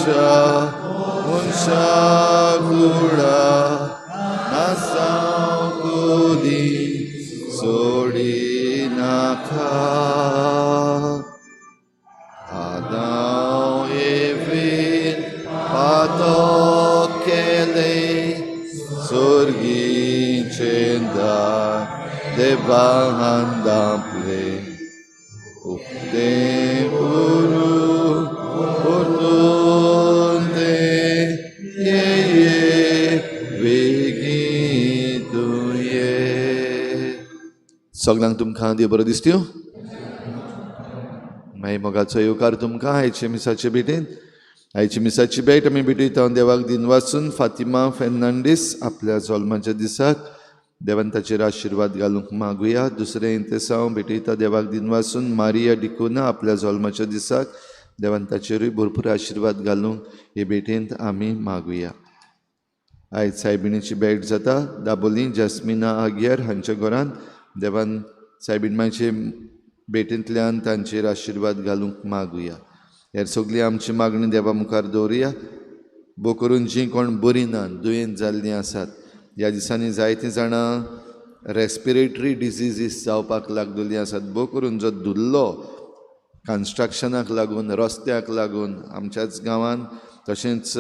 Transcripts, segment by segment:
देवाच्या मनशा कुडा नासावंक सोडिनाका. आदाव एवीन पातक केलें, सोर्गीचें दार देवान धांपलें. उक्तें करूं परतून तें, ये ये बेगीन तूं ये. सगल्यांक तुमकां देव बरो दिसत्यो. मागीर मोगाचो येवकार तुमकां आयचे मिसाचे भेटेन. आयची मिसाची भेट आमी भेटयता देवाक दिनवासून फातिमा फेर्नांडीस आपल्या जल्माच्या दिसाक देवान ताचेर आशिर्वाद घालूंक मागुया. दुसरें इंतेसांव भेटयता देवाक दिनवासून मारिया डिकोना आपल्या जल्माच्या दिसाक देवान ताचेरूय भरपूर आशिर्वाद घालूंक हे भेटेंत आमी मागुया. आयज सायबिणीची भेट जाता दाबोली जास्मिना आग्यार हांच्या घरांत. देवान सायबीण मांयचे भेटींतल्यान तांचेर आशिर्वाद घालूंक मागुया. हेर सगळी आमची मागणी देवा मुखार दवरुया. भोव करून जीं कोण बरीं ना, दुयेंत जाल्लीं आसात, ह्या दिसांनी जायतीं जाणां रेस्पिरेटरी डिसिजीस जावपाक लागलेलीं आसात. भोव करून जो धुल्लो कन्स्ट्रक्शनाक लागून, रस्त्याक लागून आमच्याच गांवांत तशेंच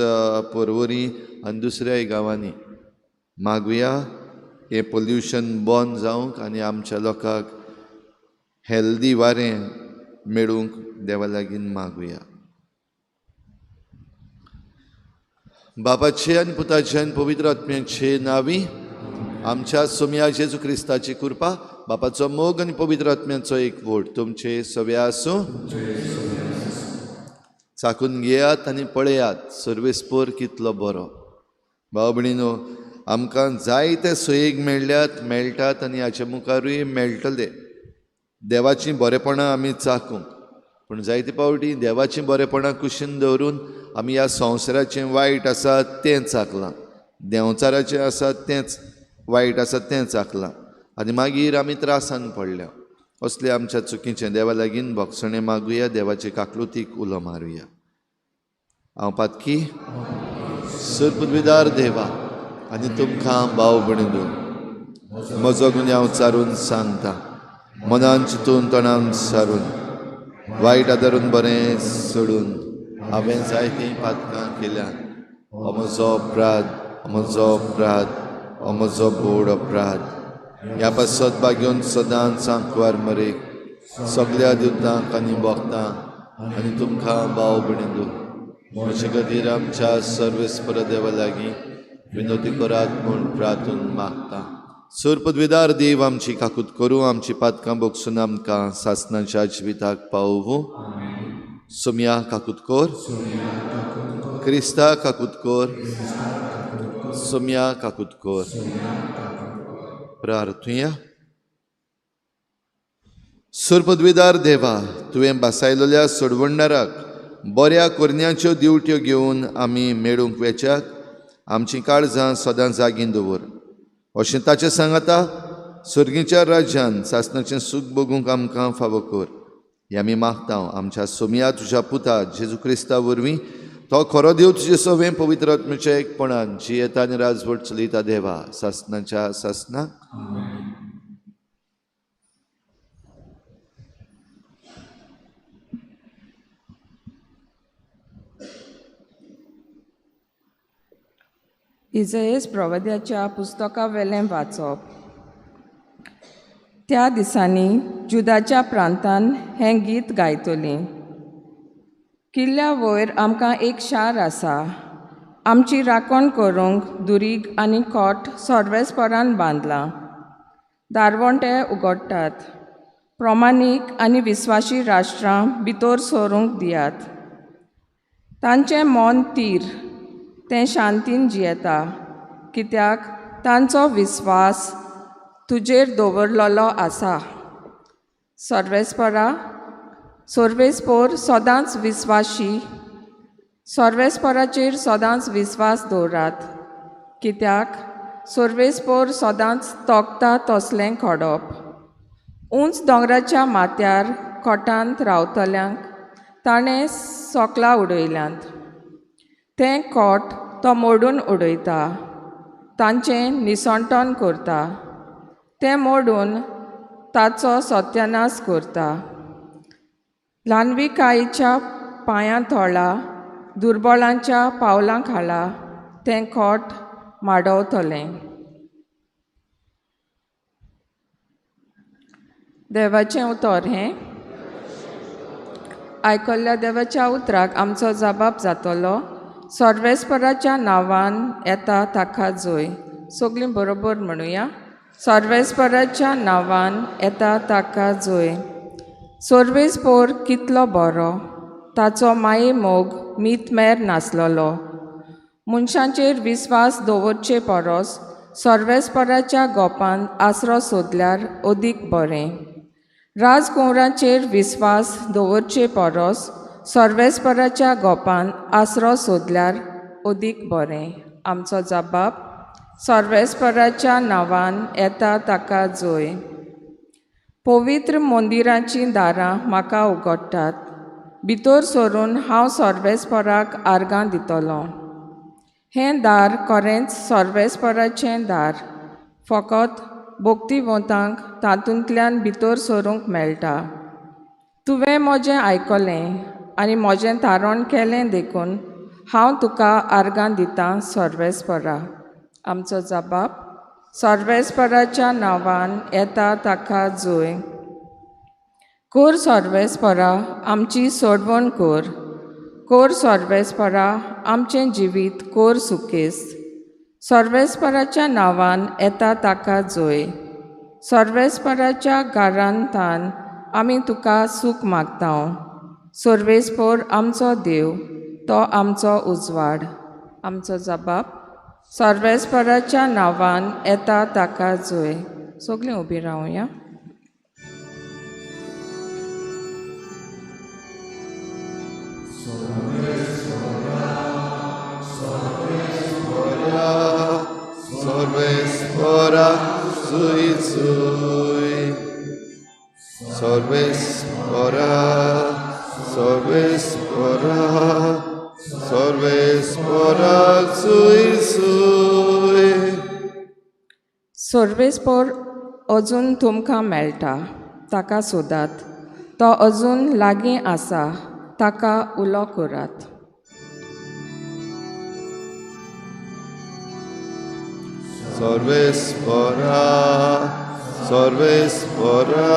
पर्वरी आनी दुसऱ्याय गांवांनी मागुया हें पोल्युशन बंद जावंक आनी आमच्या लोकांक हेल्दी वारें मेळूंक देवा लागीं मागुया. बापाचे आनी पुताचे आनी पवित्र आत्म्याचे नांवी आमच्या सोमया जेजू क्रिस्ताची कृपा, बापाचो मोग आनी पवित्र आत्म्याचो एकवट तुमचे सव्या आसूं. चाकून घेयात आनी पळयात सर्वेस्पोर कितलो बरो. भाव भयणीनो, आमकां जायते सोयीक मेळ्ळ्यात, मेळटात आनी हाचे मुखारूय मेळटले. देवाचीं बरेपणां आमी चाकूंक, पूण जायते फावटी देवाचीं बरेपणां कुशीन दवरून आमी ह्या संवसाराचें वायट आसा तें चाकलां, देंवचाराचें आसा तेंच वायट आसा तें चाकलां आनी मागीर आमी त्रासान पडल्या. असले आमच्या चुकीचें देवा लागीं भोगसणें मागुया, देवाचे काकलुतीक उलो मारुया. हांव पातकी सरपुदविदार देवा आनी तुमकां भाव भयणीनो म्हजो गुन्यांव चारून सांगता, मनान चिंतून तोंडान सारून वायट आदारून बरें सोडून हांवें जायतीं पातकां केल्यात. हो म्हजो अपराध, हो म्हजो अपराध, हो म्हजो बोड अपराध. ह्या पासत बागेवन सदांच आंकवार मरेक सगल्या दिवतांक आनी भोगतां आनी तुमकां भाव भयणीनो म्हजे खातीर आमच्या सर्वेस्पर देवा लागीं विनोती करात म्हूण प्रार्थून मागता. सरपदविदार देव आमची काकूत करूं, आमची पातकां भोगसून आमकां सासणाच्या जिविताक पावोवं. सोमया काकूत कर, क्रिस्ता काकूत कर, सोमया काकूत कर. प्रार्थुया. सरपदविदार देवा, तुवें बासायलेल्या सोडवणदाराक बऱ्या करण्याच्यो दिवट्यो घेवन आमी मेळूंक वेच्याक आमचीं काळजां सदां जागीं दवर. अशें ताचें सांगाता सर्गीच्या राज्यान सासणाचें सूख भोगूंक आमकां फावो कर. हें आमी मागता आमच्या सोमया तुज्या पुता जेजू क्रिस्ता वरवीं, तो खरो देव तुजे सवें पवित्र आत्म्याच्या एकपणान जियेता आनी राजवट चलयता देवा सासणाच्या सासणाक. इजयस प्रवाद्याच्या पुस्तका वेलें वाचप. त्या दिसांनी जुदाच्या प्रांतान हें गीत गायतलीं. किल्ल्या वयर आमकां एक शार आसा, आमची राखण करूंक दुरीग आनी खोट सर्वेस्परान बांदलां. दारवंटे उगडटात, प्रमाणीक आनी विस्वाशी राष्ट्रां भितर सरूंक दियात. तांचें मन तीर, तें शांतीन जियेता, कित्याक तांचो विस्वास तुजेर दवरलेलो आसा. सर्वेस्परा सर्वेस्पोर सदांच विस्वाशी, सर्वेस्पराचेर सदांच विस्वास दवरात, कित्याक सर्वेस्पोर सदांच तोखता तसलें खडप. उंच दोंगराच्या माथ्यार खोटांत रावतल्यांक ताणें सोकलां उडयल्यांत. तें कोट तो मोडून उडयता, तांचें निसणटण करता, तें मोडून ताचो सत्यानाश करता. ल्हानविकायेच्या पांयां थोळा दुर्बळांच्या पावलां खाला तें खोट माडवतलें. देवाचें उतर हें. आयकल्ल्या देवाच्या उतराक आमचो जबाब जातलो. सर्वेस्पराच्या नांवान येता ताका जोय. सगळीं बरोबर म्हणुया. सर्वेस्पराच्या नांवान येता ताका जोय. सर्वेस्पोर कितलो बरो, ताचो माये मोग मीतमेर नासलेलो. मनशांचेर विस्वास दवरचे परस सर्वेस्पराच्या गोपान आसरो सोदल्यार अदीक बरें. राजकुंवराचेर विस्वास दवरचे परस सर्वेस्पराच्या गोपान आसरो सोदल्यार अदीक बरें. आमचो जबाब सर्वेस्पराच्या नांवान येता ताका जोय. पवित्र मंदिराचीं दारां म्हाका उगडटात, भितर सरून हांव सर्वेस्पराक आर्गां दितलो. हें दार खरेंच सर्वेस्पराचें दार, फकत भक्तिवंतांक तातूंतल्यान भितर सरूंक मेळटा. तुवें म्हजें आयकलें आनी म्हजें थारण केलें देखून हांव तुका आर्गां दितां सर्वेस्परा. आमचो जबाब सर्वेस्पराच्या नांवान येता ताका जोय. कोर सर्वेस्परा आमची सोडवण कोर, कोर सर्वेस्परा आमचें जिवीत कोर सुकेस्त. सर्वेस्पराच्या नांवान येता ताका जोय. सर्वेस्पराच्या घरांतान आमी तुका सूख मागता. सर्वेस्पोर आमचो देव, तो आमचो उजवाड. आमचो जबाब सर्वेस्पराच्या नांवान येता ताका जोय. सगळीं उबीं रावया. सर्वेस्परा सुई सुई, सर्वेस्परा सर्वेस्परा सर्वेस्परा सुई सुई. सर्वेस्पोर अजून तुमकां मेळटा, ताका सोदात. तो अजून लागीं आसा, ताका उलो करात. सर्वेस्परा सर्वेस्परा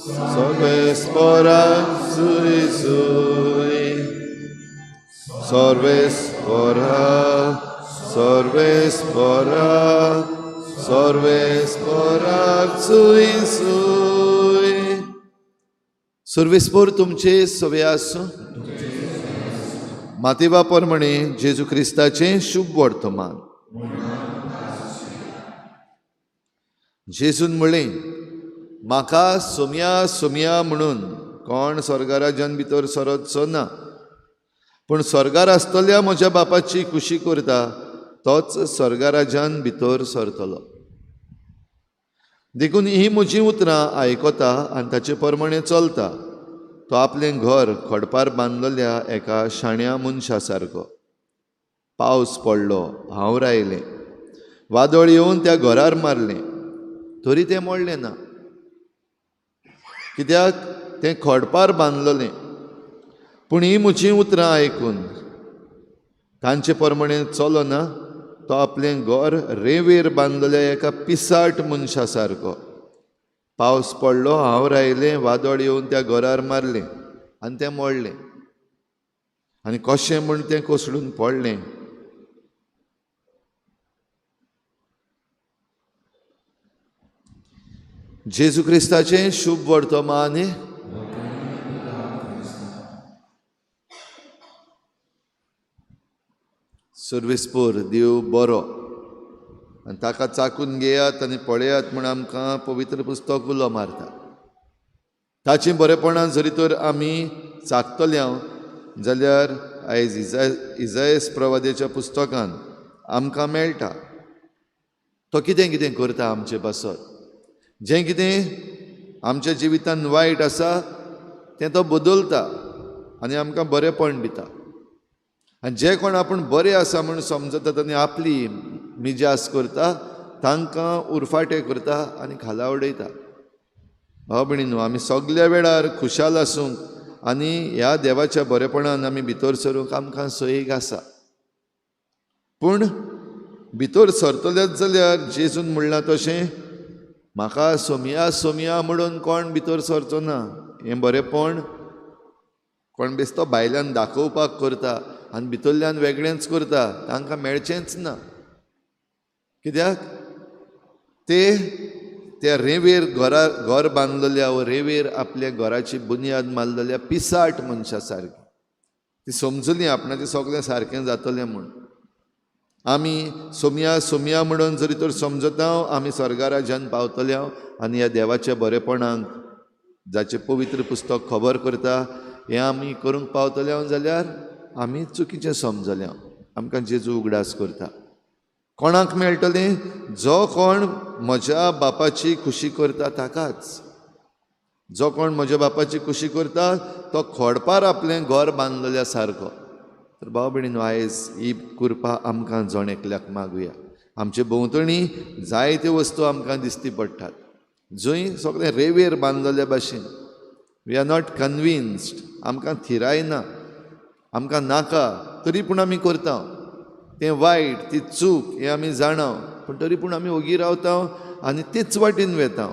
सर्वेस्परा सुई सुई, सर्वेस्परा सर्वेस्परा सर्वेस्परा सुई सुई. सर्वेस्पोर तुमचे सवे आसूं. मातेवा प्रमाणे जेजू क्रिस्ताचें शुभ वर्तमान. जेजून म्हणलें, म्हाका सोमया सोमया म्हणून कोण स्वर्गाराज्यान भितर सरचो ना, पूण स्वर्गार आसतल्या म्हज्या बापाची खुशी करता तोच स्वर्गाराज्यान भितर सरतलो. देखून ही म्हजीं उतरां आयकता आनी ताचे प्रमाणे चलता तो आपलें घर खडपार बांदलेल्या एका शाण्या मनशा सारको. पावस पडलो, हांवर आयलें, वादळ येवन त्या घरार मारलें, तरी तें मोडलें ना, कित्याक तें खडपार बांदलेलें. पूण ही म्हजीं उतरां आयकून तांचे प्रमाणे चलना तो आपलें घर रेंवेर बांदलेल्या एका पिसाट मनशा सारको. पावस पडलो, हांवर आयलें, वादळ येवन त्या घरार मारलें आनी तें मोडलें, आनी कशें म्हूण तें कोसळून पडलें. जेजू क्रिस्ताचें शुभ वर्तमान. सर्वेस्पोर देव बरो आनी ताका चाकून घेयात आनी पळयात म्हूण आमकां पवित्र पुस्तक उलो मारता. ताचीं बरेपणां जरी तर आमी चाकतले जाल्यार आयज इजायस प्रवाद्याच्या पुस्तकान आमकां मेळटा तो कितें कितें करता आमचे पासत. जें कितें आमच्या जिवितान वायट आसा तें तो बदलता आनी आमकां बरेंपण दिता. आनी जे कोण आपूण बरे आसा म्हूण समजतात आनी आपली मिजास करता तांकां उरफाटे करता आनी खाला उडयता. भाव भयणींनो, आमी सगल्या वेळार खुशाल आसूंक आनी ह्या देवाच्या बरेपणान आमी भितर सरूंक आमकां सोयीक आसा. पूण भितर सरतलेच जाल्यार जेजून म्हणलां तशें म्हाका सोमया सोमया म्हणून कोण भितर सरचो ना. हें बरेपण कोण बेस्तो भायल्यान दाखोवपाक करता आनी भितरल्यान वेगळेंच करता, तांकां मेळचेंच ना. कित्याक ते त्या रेंवेर घर बांदलेल्या व रेंवेर आपल्या घराची बुन्याद मारलेल्या पिसाट मनशा सारकी ती समजली आपणाचें सगळें सारकें जातलें म्हूण. आमी सोमया सोमया म्हणून जरी तर समजता आमी स्वर्गा राज्यान पावतले आनी ह्या देवाच्या बरेपणाक जाचें पवित्र पुस्तक खबर करता हें आमी करूंक पावतले जाल्यार आमी चुकीचें समजले. आमकां जेजू उगडास करता. कोणाक मेळटलें? जो कोण म्हज्या बापाची खुशी करता ताकाच. जो कोण म्हज्या बापाची खुशी करता तो खोडपार आपलें घर बांदलेल्या सारको. तर भाव भयणीनो, आयज ही कृपा आमकां जण एकल्याक मागुया. आमचे भोंवतणी जायत्यो वस्तू आमकां दिसती पडटात जंय सगळें रेंवेर बांदलेल्या भाशेन. We are not convinced, आमकां थिराय ना, आमकां नाका, तरी पूण आमी करता तें वायट, ती चूक हें आमी जाणा, पूण तरी पूण आमी ओगी रावता आनी तेच वाटेन वेता.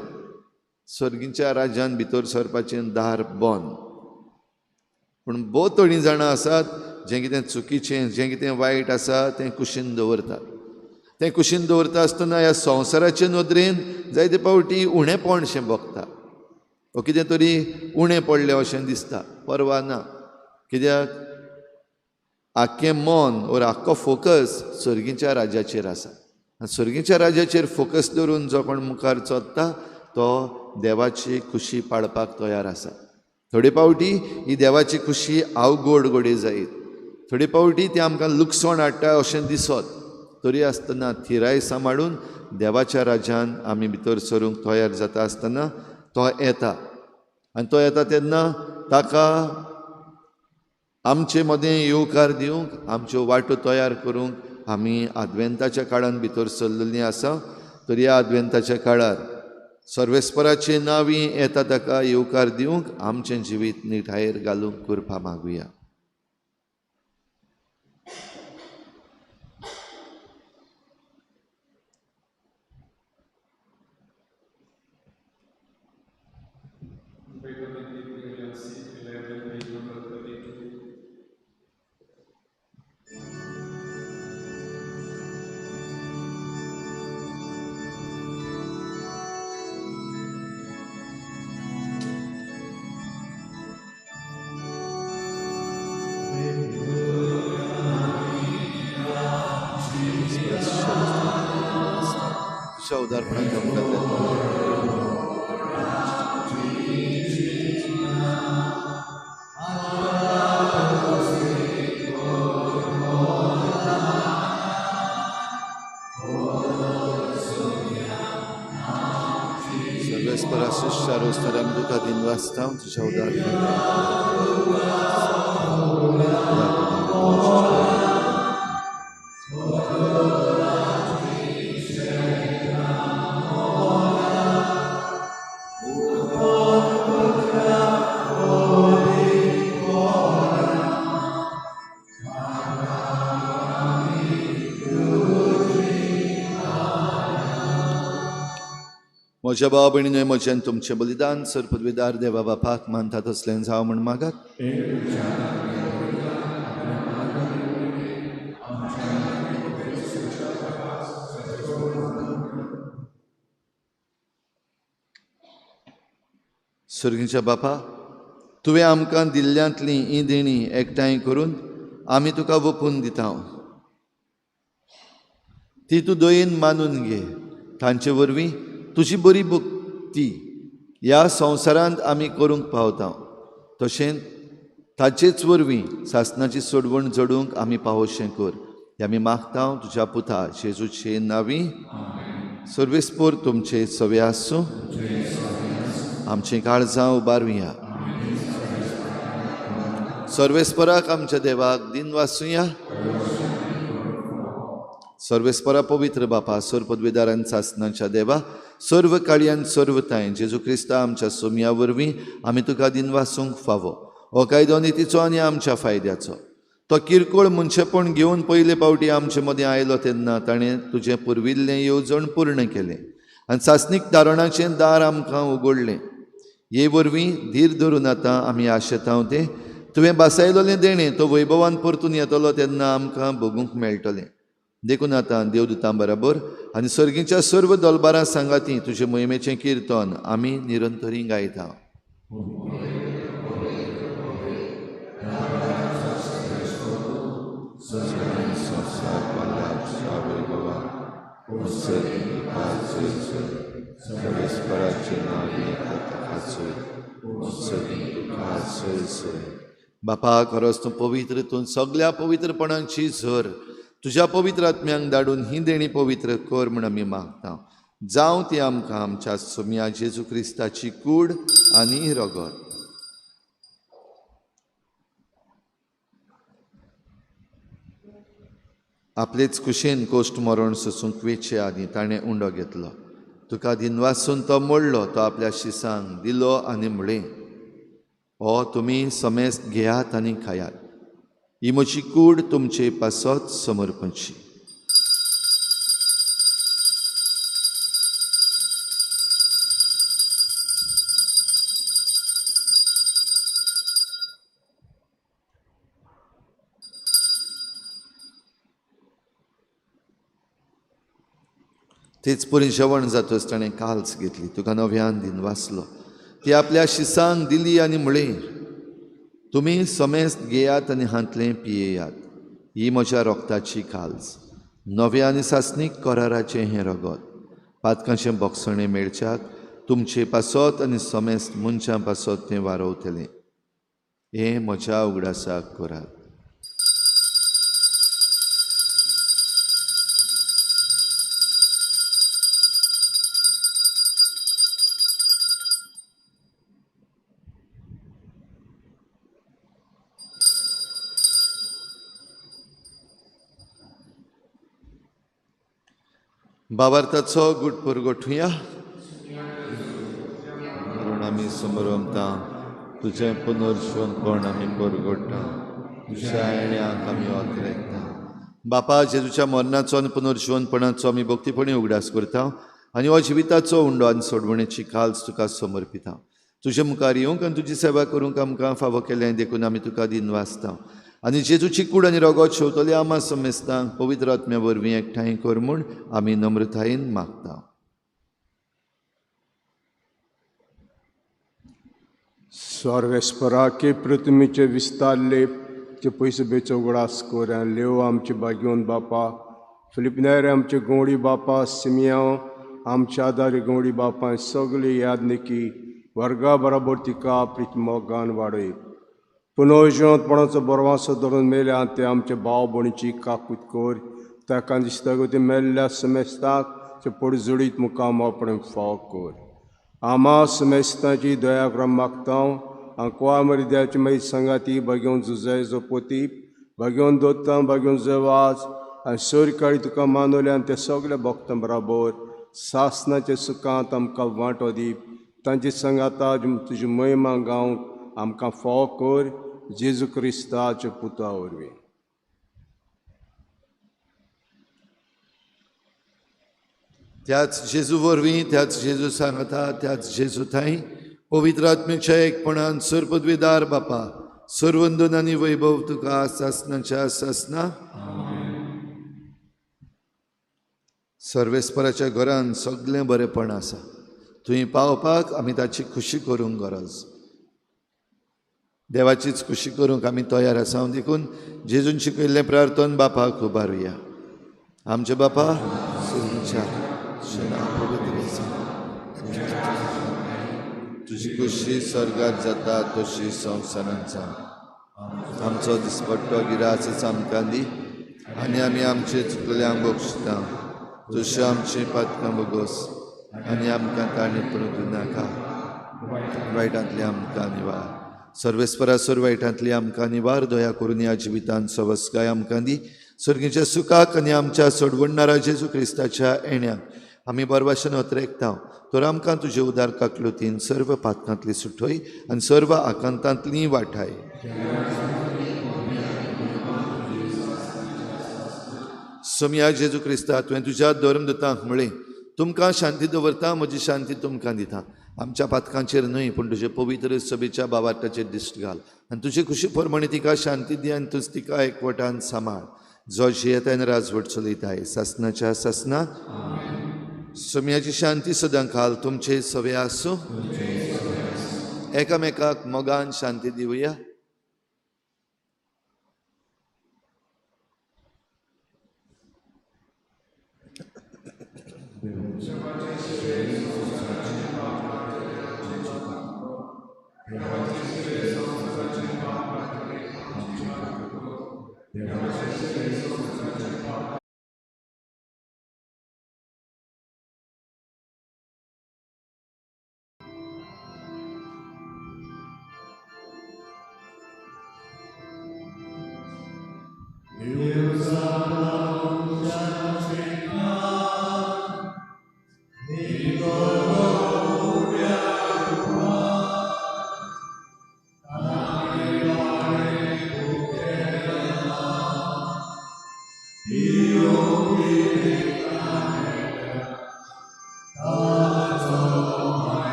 सर्गीच्या राज्यान भितर सरपाचें दार बंद. पूण भोव थोडीं जाणां आसात जें कितें चुकीचें, जें कितें वायट आसा तें कुशीन दवरतात. तें कुशीन दवरता आसतना ह्या संवसाराचे नदरेन जायते फावटी उणेपणशें भोगता वो कितें तरी उणें पडलें अशें दिसता. पर्वा ना, कित्याक आख्खें मन ओर आख्खो फोकस सर्गीच्या राज्याचेर आसा. आनी सर्गीच्या राज्याचेर फोकस दवरून जो कोण मुखार चलता तो देवाची खुशी पाळपाक तयार आसा. थोडे फावटी ही देवाची खुशी आवगोड गोडे जायत, थोडे फावटी ती आमकां लुकसाण हाडटा अशें दिसत, तरी आसतना थिराय सांबाळून देवाच्या राज्यान आमी भितर सरूंक तयार जाता आसतना तो येता. आनी तो येता तेन्ना ताका आमचे मदें येवकार दिवंक, आमच्यो वाटो तयार करूंक आमी आदवेंताच्या काळान भितर सरलेलीं आसा. तर ह्या आदवेंताच्या काळार सर्वेस्पराचे नांवी येता ताका येवकार दिवंक आमचें जिवीत निठायेर घालूंक कृपा मागुया. म्हज्या भाव भयणीनो, म्हजें तुमचें बलिदान सर पदवीदार देवा बापाक मानता तसलें जावं म्हूण मागात. सर्गीच्या बापा, तुवें आमकां दिल्ल्यांतलीं हीं देणीं एकठांय करून आमी तुका वपून दिता. ती तूं दयेन मानून घे. तांचे वरवीं तुजी बरी भक्ती ह्या संवसारांत आमी करूंक पावता. तशेंच ताचेच वरवीं सासणाची सोडवण जोडूंक आमी पावोशें कर. हें आमी मागता तुज्या पुता जेजूचे नांवी. सर्वेस्पोर तुमचे सवे आसूं. आमचीं काळजां उबारुया. सर्वेस्पराक आमच्या देवाक दिन वासुया. सर्वेस्परा पवित्र बापा, सर्व पदवीदारान सासनाच्या देवा, सर्व काळयान सर्व तांय जेजू क्रिस्ता आमच्या सोमया वरवीं आमी तुका दिन वासूंक फावो. हो कायदो नितीचो आनी आमच्या फायद्याचो. तो किरकोळ मनशेपण घेवन पयले पावटी आमचे मदीं आयलो तेन्ना ताणें तुजें पुर्विल्लें येवजण पूर्ण केलें आनी सासणीक दारणाचें दार आमकां उगडलें. हे वरवीं धीर धरून आतां आमी आशेतांव तें तुवें बासायलोलें देणें तो वैभवान परतून येतलो तेन्ना आमकां भोगूंक मेळटलें. देखून आतां देवदूतां बराबर आनी सर्गीच्या सर्व दलबारां सांगाती तुजे मोहिमेचें किर्तन आमी निरंतरी गायता. बापा, खरोच तूं पवित्र, तूं सगळ्या पवित्रपणाची झर. तुज्या पवित्र आत्म्यांक धाडून ही देणी पवित्र कर म्हूण आमी मागता. जावं ती आमकां आमच्या सोमया जेजू क्रिस्ताची कूड आनी रगत. आपलेच कुशेन कोश्ट मरण सोसूंक वेचे आदीं ताणें उंडो घेतलो. तुका दिनवासून तो मोडलो, तो आपल्या शिसांक दिलो आनी म्हळें, हो तुमी समेस्त घेयात आनी खायात, ही म्हजी कूड तुमचे पासत समर्पणची. तेच परी जेवण जातच ताणें काल्स घेतली, तुका नव्यान दिन वाचलो, ती आपल्या शिसांक दिली आनी म्हळें, तुमी समेस्त घेयात आनी हांतलें पियेयात, ही म्हज्या रोगताची काल्स, नव्या आनी सासणीक कराराचें हें रगत, पातकांचें बोगसणें मेळच्याक तुमचे पासत आनी समेस्त मनशां पासत तें वारवतलें. हें म्हज्या उगडासाक करात. बाबार्थाचो गुट पुरगोठुया. म्हणून आमी समरमता तुजें पुनर्जीवनपण आमी परगोडटा, तुज्या येण्याक आमी ऑतरेकता. बापा, जेजूच्या मरणाचो आनी पुनर्जीवनपणाचो आमी भक्तीपणी उगडास करता आनी हो जिविताचो उंडो आनी सोडवणेची काल्स तुका समर्पिता. तुजे मुखार येवंक आनी तुजी सेवा करूंक आमकां फावो केलें देखून आमी तुका दिन वाचता आनी जेजूची कूड आनी रगत शेवतले आमा समेस्तांक पवित्र आत्म्या वरवीं एकठांय कर म्हूण आमी नम्रतायेन मागता. सर्वेस्पराके पृथ्वीचे विस्तारले ते पयशे बेचो उगडास कर लेव आमचे बागेवन बापा, फिलिपनेर आमचे गवडी बापा, सिमियांव आमच्या आदारी गवडी बापा, सगळे यादनिकी वर्गा बराबर तिका आपली मोगान वाडय. पुनर्जिवंतपणाचो बरवासो धरून मेल्या ते आमचे भाव भयणीची काकूत कर, ताका दिसता ते मेल्ल्या समेस्ताक ते पडजुडीत मुखार आपणें फाव कर. आमा समेस्तांची दया करून मागता. आंकवा मरिद्याची मागीर सांगाती बागेवन जुजायचो पोती बागेवन दोत्ता बागेवन जवाज आनी सरकाळी तुका मानवल्या आनी ते सगळे भक्तां बराबर सासनाच्या सुखांत आमकां वांटो दी. तांची सांगाता तुजी महिमा गावंक आमकां फाव कर, जेजू क्रिस्ताच्या पुता वरवीं. त्याच जेजू वरवीं, त्याच जेजू सांगता, त्याच जेजू थांय पवित्र आत्म्याच्या एकपणान सर्वपदवीदार बापा, सर्वंदन आनी वैभव तुका सासनाच्या सासना. सर्वेस्पराच्या घरान सगळें बरेंपण आसा, थंय पावपाक आमी ताची खुशी करूंक गरज, देवाचीच खुशी करूंक आमी तयार आसा. देखून जेजून शिकयल्लें प्रार्थन बापाक उबारुया. आमचे बापा तुजी खुशी स्वर्गात जाता तशी संवसारांत जावं. आमचो दिसपट्टो गिरास आमकां दी आनी आमी आमचे चुकल्यांक बक्षिता तशी आमची पातकां बोगोस आनी आमकां ताणी पडूंक दिनाका, वायटांतले आमकां निवार. सर्वेस्परा सर्वायटांतली आमकां निवार दया करून ह्या जिवितांत सवस्काय आमकां दी. सर्गीच्या सुखाक आनी आमच्या सोडवणणारा जेजू क्रिस्ताच्या येण्याक आमी बरवाशन अत्रेकता. तर आमकां तुजे उदार काकलुतीन सर्व पातकांतली सुटय आनी सर्व आकांतांतली वाठाय. सोमया जेजू क्रिस्ता, तुवें तुज्या धर्मदूतांक म्हळें, तुमकां शांती दवरता, म्हजी शांती तुमकां दिता. आमच्या पातकांचेर न्हय पूण तुजे पवित्र सभेच्या बावार्ताचेर दिश्ट घाल आनी तुजे खुशी प्रमाणे तिका शांती दी आनी तूंच तिका एकवटान सांबाळ, जो जियेता आनी राजवट चलयताय सासनाच्या सासना. सोमयाची शांती सदां काल तुमचे सवे आसूं. एकामेकाक मोगान शांती दिवया.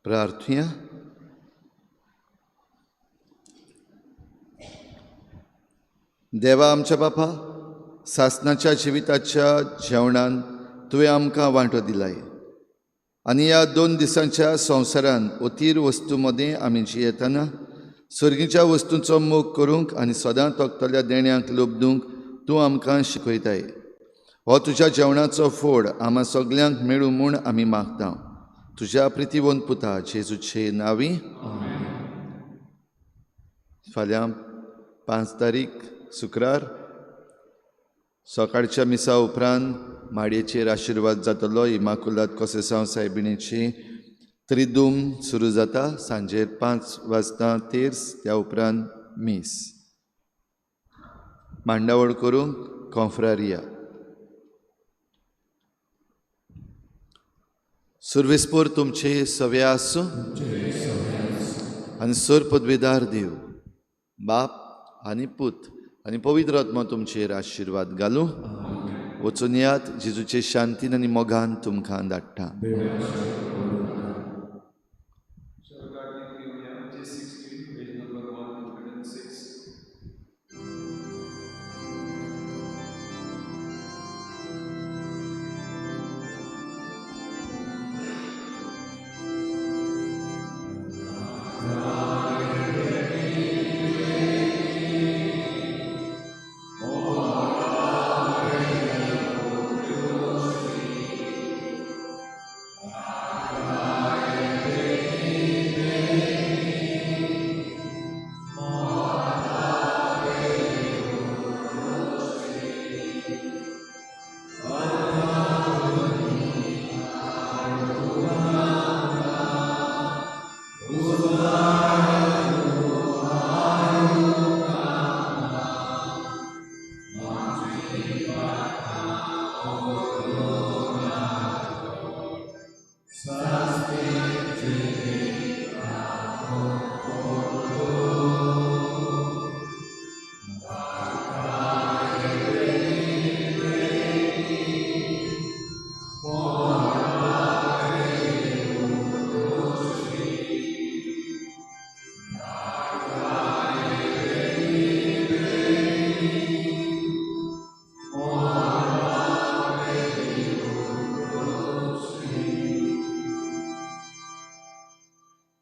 प्रार्थुया. देवा आमच्या बापा, सासनाच्या जिविताच्या जेवणान तुवें आमकां वांटो दिलाय आनी ह्या 2 दिसांच्या संवसारान अतीर वस्तू मदें आमी जियेतना सर्गीच्या वस्तूंचो मोग करूंक आनी सदां तोखतल्या देण्यांक लब्दूंक तूं आमकां शिकयताय. हो तुज्या जेवणाचो फोड आमा सगल्यांक मेळूं म्हूण आमी मागता. तुज्या प्रितीवंत पुता जेजूचे नांवी. फाल्यां 5 तारीख शुक्रार सकाळच्या मिसा उपरांत माडयेचेर आशिर्वाद जातलो. इमाकुलात कोसेसांव सायबिणीची त्रिदूम सुरू जाता. सांजेर 5 वाजता तेर्स, त्या उपरांत मीस. मांडावळ करूंक कॉन्फ्रारिया. सुर्वेस्पोर तुमचे सवे आसूं आनी सर पदवेदार देव बाप आनी पूत आनी पवित्र आत्मा तुमचेर आशिर्वाद घालूं. वचून यात, जेजूचे शांतीन आनी मोगान तुमकां धाडटा.